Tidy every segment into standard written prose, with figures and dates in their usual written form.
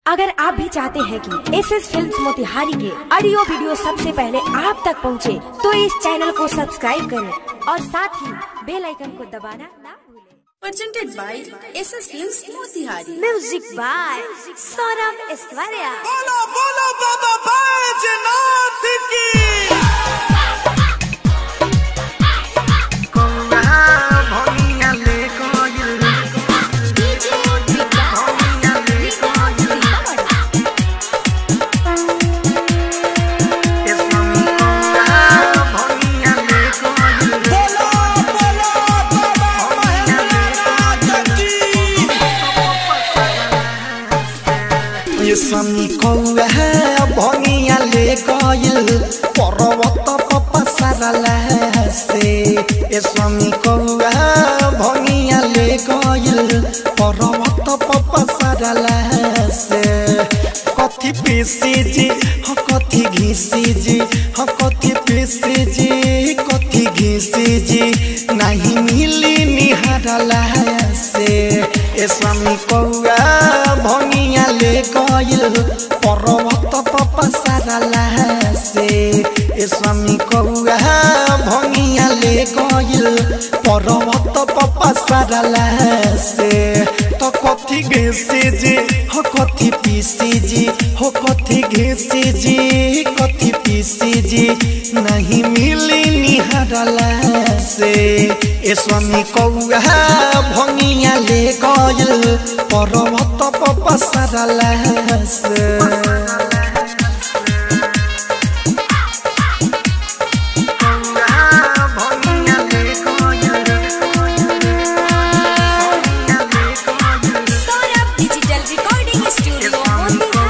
अगर आप भी चाहते हैं कि एस एस फिल्म मोतिहारी के ऑडियो वीडियो सबसे पहले आप तक पहुंचे, तो इस चैनल को सब्सक्राइब करें और साथ ही बेल आइकन को दबाना ना भूलें। Presented by SS Films Motihari. Music by Saurabh Aishwarya. बोलो बोलो बाबा बैजनाथ की। बोलो बोलो बाबा महेंद्रनाथ की। ये स्वामी कौआ भंगिया ले गइल पर्वत पपसरला से। ये स्वामी कौआ भंगिया ले गइल पर्वत पपसरला से। कथी पीसी जी ह कथी घिसी जी ह कथी पीसी जी कथी घिसी जी नहीं मिली निहारला से। ए स्वामी कौआ भंगिया ले गइल पर्वत पपसरला से। ए स्वामी कौआ भंगिया ले गइल पर्वत पपसरला से। तो कथी घिसी जी हो कथी पीसी जी हो कथी घिसी जी कथी पीसी जी नहीं मिली निहारला से। ए स्वामी कौआ भंगिया ले गइल पर्वत पपसरला से। Saurabh Digital Recording Studio Motihari.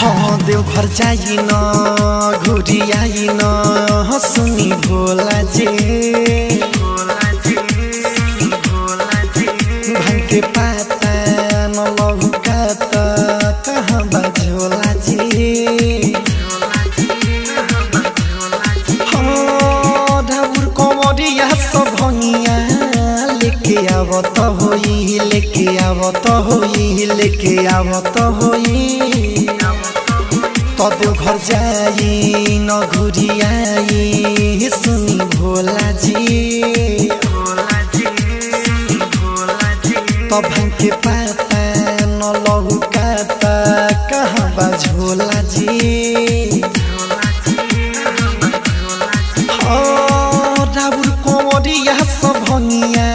हाँ देवघर जाई न घुरी आई न सुनी भोला जी। भांग के पाता न लहु काता कहाँ बझोला जी। हाँ ढाबुर कमरिया सब भंगिया लेके आवत होई लेके आवत होई लेके आवत होई। तब घर जाई न घुरी आई सुनी भोला जी। तब भांग के पाता न लहु काता कहाँ बा झोला जी। हाँ राउर कमरिया सब भंगिया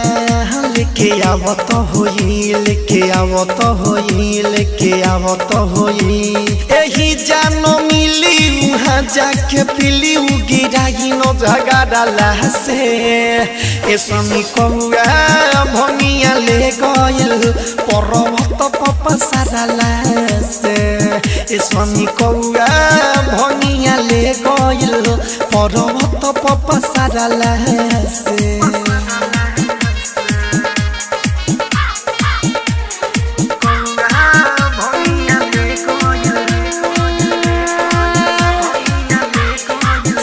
लेके आवत होई लेके आवत होई लेके आवत होई। एही जानो मिली उहाँ जाके पिली उ गिराई न झगड़ला से। ए स्वामी कौआ भंगिया ले गइल पर्वत पपसरला से। ए स्वामी कौआ भंगिया ले गइल पर्वत पपसरला से।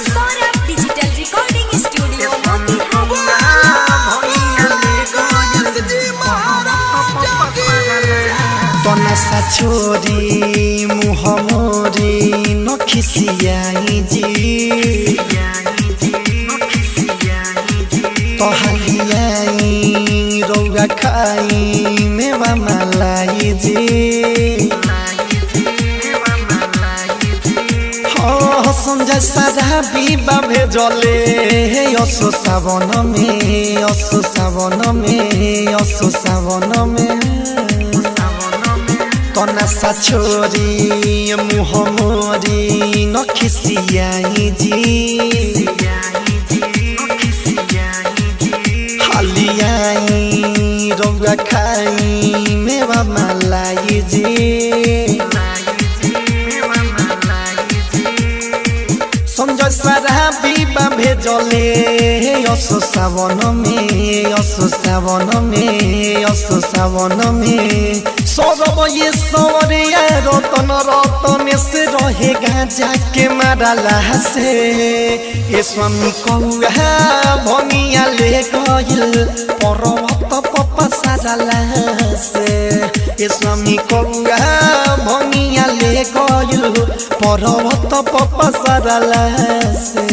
Saurabh Digital Recording Studio Motihari. Taunsa छोरी मुह मोरी न खिसियाई जी। तहलियाई रौआ खाई मेवा मलाई जी। हाँ संजय सारा बीबा भेजले असो सावन में असो सावन में असो सावन में। तनसा छोरी मुह मोरी न खिसियाई जी। हालियाई रौआ खाई मेवा मलाई जी। संजय सारा बीबा भेजले असो सावन में असो सावन में असो सावन में। सौरभ ये सौरिया रतन रतन से रहे गांजा के मारला से। ए स्वामी कौआ भंगिया ले गइल पर्वत पपसारला से। ए स्वामी कौआ भंगिया ले गइल पर्वत पपसारला से।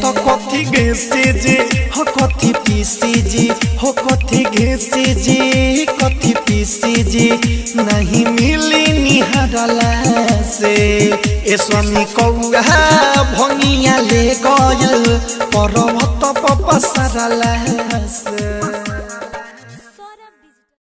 तो कथी घिसी जी हो कथी पीसी जी हो कथी घिसी जी कथी पीसी जी नहीं मिली निहारला से। ए स्वामी कौआ भंगिया ले गइल पर्वत पपसारला से।